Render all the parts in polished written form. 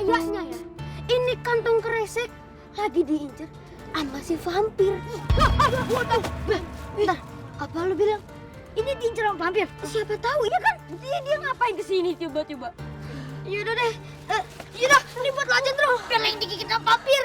Kayaknya ya, ini kantong kresek lagi diincer sama si vampir. Bentar, apa lu bilang? Ini diincer sama vampir? Siapa tahu, ya kan? Dia ngapain kesini tiba-tiba? Yaudah deh, yaudah, ini buat lo aja terus. Biar yang digigit sama vampir.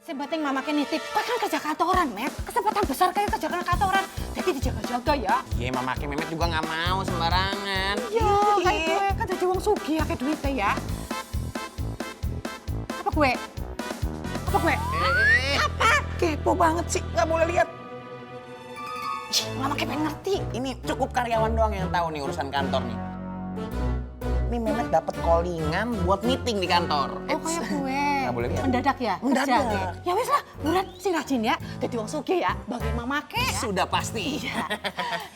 Sebating mama nitip, kau kan kerja kantoran, Met. Kesempatan besar kayak kerja kantoran. Jadi dijaga-jaga ya. Iya, Mama Memet juga nggak mau sembarangan. Iya, kayak gue kan jadi wong sugih kayak duitnya ya. Apa gue? Apa gue? Apa? Kepo banget sih, nggak boleh lihat. Mama kayak pengen ngerti. Ini cukup karyawan doang yang tahu nih urusan kantor nih. Ini Memet dapat callingan buat meeting di kantor. Oh, kayak gue. Nggak boleh lihat. Mendadak ya? Mendadak. Kerja. Ya wes lah, bulan sing rajin ya. Jadi wong sugih ya, bagi mama ke ya. Sudah pasti. Iya.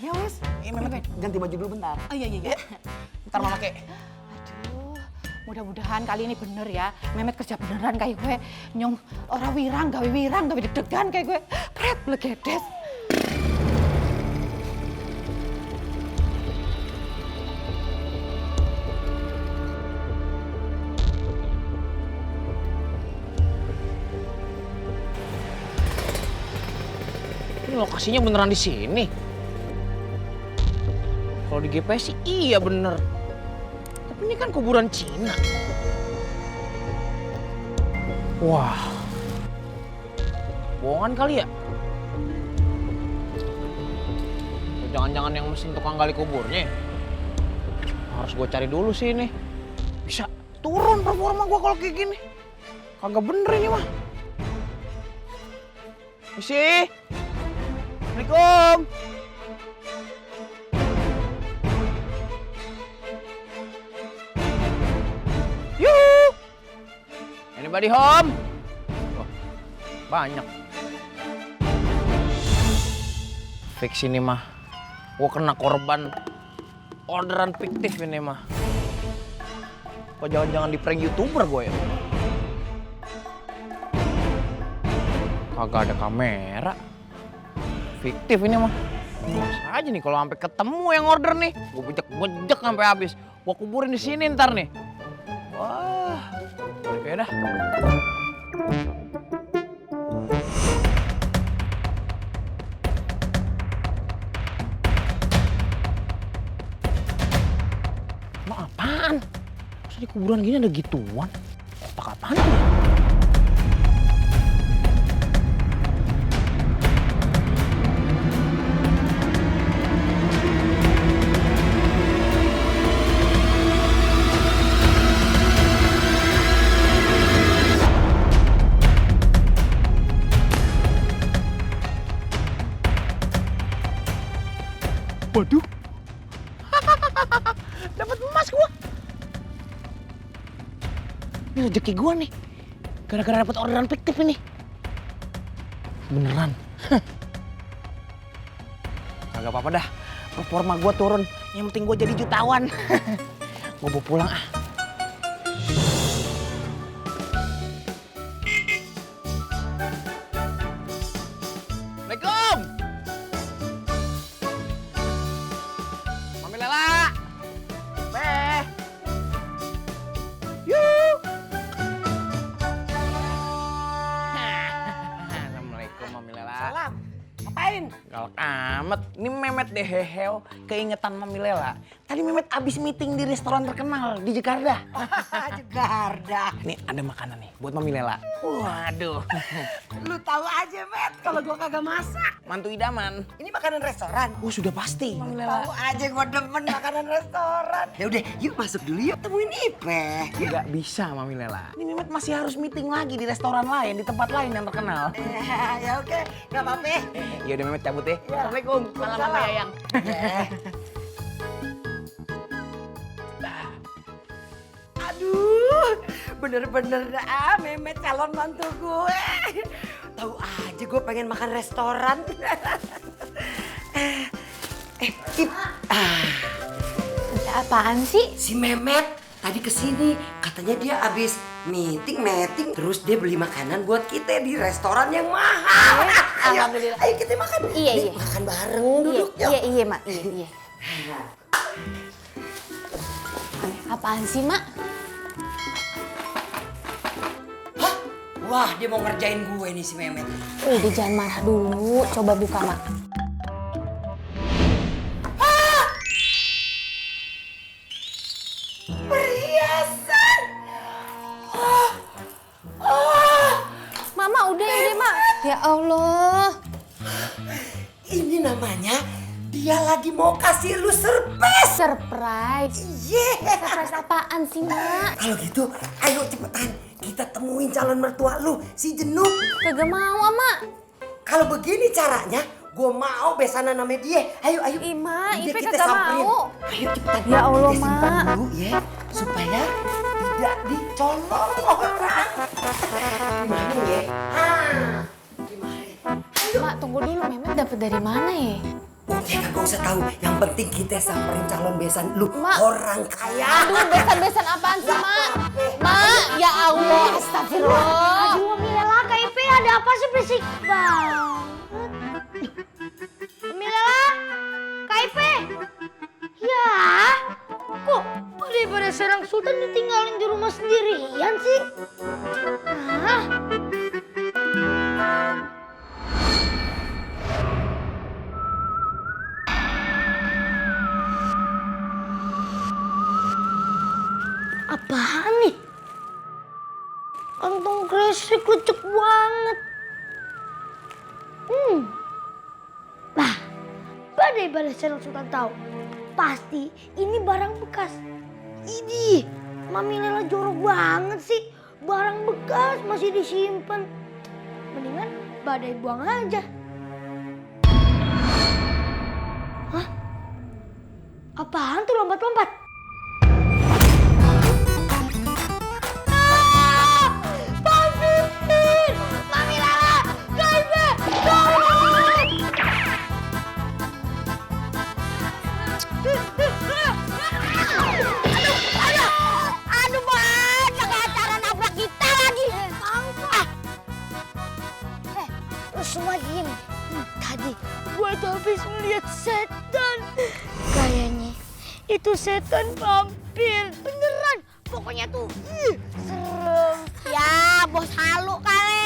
Ya wes. Memet ganti baju dulu bentar. Oh iya. Bentar Mama Ke. Aduh, mudah-mudahan kali ini bener ya. Memet kerja beneran kayak gue. Nyong orang wirang, gawe deg-degan kayak gue. Pret, blegedes. Ini lokasinya beneran di sini. Kalau di GPS sih iya bener. Tapi ini kan kuburan Cina. Wah. Bohongan kali ya? Jangan-jangan yang mesin tukang gali kuburnya. Harus gue cari dulu sih ini. Bisa turun performa gue kalau kayak gini. Kagak bener ini mah. Misi. Assalamualaikum. Yuh. Anybody home? Oh, banyak. Fix ini mah. Gua kena korban orderan fiktif ini mah. Kok jangan-jangan di prank YouTuber gue ya? Kagak ada kamera. Fiktif ini mah. Masa aja nih kalau sampai ketemu yang order nih, gue bejek sampai habis. Gua kuburin di sini ntar nih. Wah, oke dah. Emang apaan? Masa di kuburan gini ada gituan? Otak apaan tuh? Waduh, dapat emas gua. Ini rezeki gua nih, gara-gara dapat orderan fiktif ini. Beneran. Kagak apa-apa dah, performa gua turun. Yang penting gua jadi jutawan. Gua bawa pulang ah. Assalamualaikum. Mami Lela. Beh. Yuk. Assalamualaikum Mami Lela. Salam. Ngapain? Galak amat. Ini Memet deh heheo keingetan Mami Lela. Tadi Memet abis meeting di restoran terkenal di Jakarta. Jakarta. Nih ada makanan nih buat Mami Lela. Waduh. Lu tahu aja, Met, kalau gua kagak masak. Mantu idaman. Ini makanan restoran. Oh sudah pasti Mami Lela. Tahu aja gua demen makanan restoran. Ya udah, yuk masuk dulu yuk temuin Ipeh. Nggak bisa Mami Lela. Ini Memet masih harus meeting lagi di restoran lain, di tempat lain yang terkenal. Ya oke, nggak apa-apa. Ya udah Memet cabut ya. Assalamualaikum. Salam Mama Yayang. Aduh, bener-bener dah Memet calon mantu gue. Tahu aja gue pengen makan restoran. Ada apaan sih? Si Memet tadi kesini katanya dia habis meeting terus dia beli makanan buat kita di restoran yang mahal. Alhamdulillah. Ayo kita makan. Iya, Nih, iya. makan bareng duduk. yuk. Iya, Mak. Iya. Apaan sih, Mak? Hah? Wah, dia mau ngerjain gue nih si Mehmet. Udah jangan marah dulu. Coba buka, Mak. Perhiasan. Mama udah, Mak. Ya Allah. Ini namanya dia lagi mau kasih lu surprise. Surprise. Yeah. Surprise apaan sih, Mak? Kalau gitu, ayo cepetan kita temuin calon mertua lu, si Jenuk. Kagak mau, Mak. Kalau begini caranya, gue mau besanan sama dia. Ayo. Ih, Mak, Udah Ipe kita kagak samperin. mau. Ayo cepetan. Ya Allah, Kita simpan Mak. dulu ya, supaya tidak dicolong orang. Gimana ya? Gimana? Mak, tunggu dulu. Mehmet dapet dari mana ya? Udah kagak usah tahu. Yang penting kita samperin calon besan lu, Mak. orang kaya. Aduh, besan-besan apaan sih, Mak? Mak, ya Allah, astagfirullah. Aduh, Milela, Kak Ipe ada apa sih berisik banget? Milela, Kak Ipe. Ya, kok pada serang Sultan ditinggalin di rumah sendirian sih? Hah? Apaan nih? Kantong kresek lecek banget. Nah, badai Serang Sultan tahu. Pasti ini barang bekas. Idih, Mami Lela jorok banget sih. Barang bekas masih disimpan. Mendingan badai buang aja. Hah? Apaan tuh lompat-lompat? Mami Lela, Kaibe, aduh banyak acara nabrak kita lagi. Lu semua diem. Tadi gue tuh habis melihat setan. Kayaknya itu setan vampir. Beneran. Pokoknya tuh serem. Ya, bos halu kali.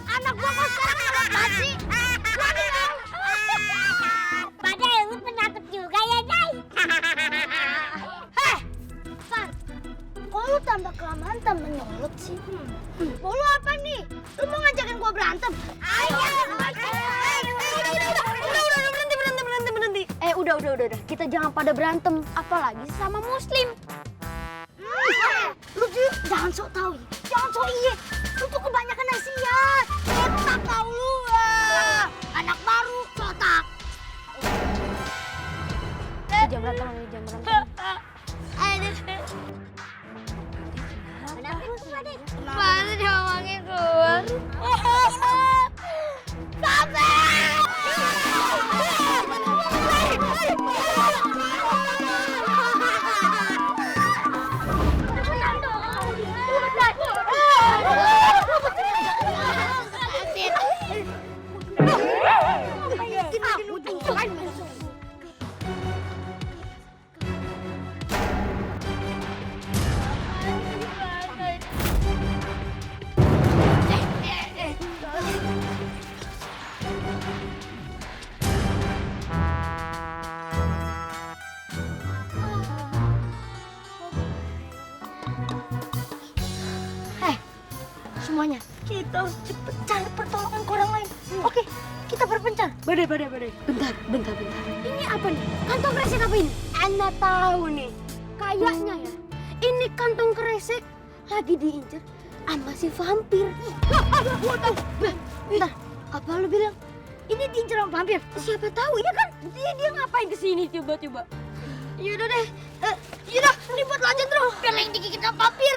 Anak gua kok sekarang serem banget sih. Badai, lu penakut juga ya, Jai? Far, kok lu tambah kelamaan tambah nyolot sih? Mau lu apa nih? Lu mau ngajakin gua berantem? Ayo, berhenti. Udah. Kita jangan pada berantem, apalagi sama muslim. Lu tuh jangan sok tahu, jangan sok iye. Lu tuh kebanyakan nasihat. Otak kau lu, anak baru otak. Jam berapa? Mana dia ngomongin keluar? Semuanya, kita harus cepet cari pertolongan ke orang lain. Oke, kita berpencar. Badai. Bentar. Ini apa nih? Kantong kresek apa ini? Anda tahu nih. Kayaknya ya, ini kantong kresek lagi diincar sama si vampir. Gua tahu. Bentar, apa lu bilang? Ini diincar sama vampir? Siapa tahu, ya kan? Dia ngapain kesini tiba-tiba? Yaudah deh, ini buat lanjut terus. Biar yang digigit sama vampir.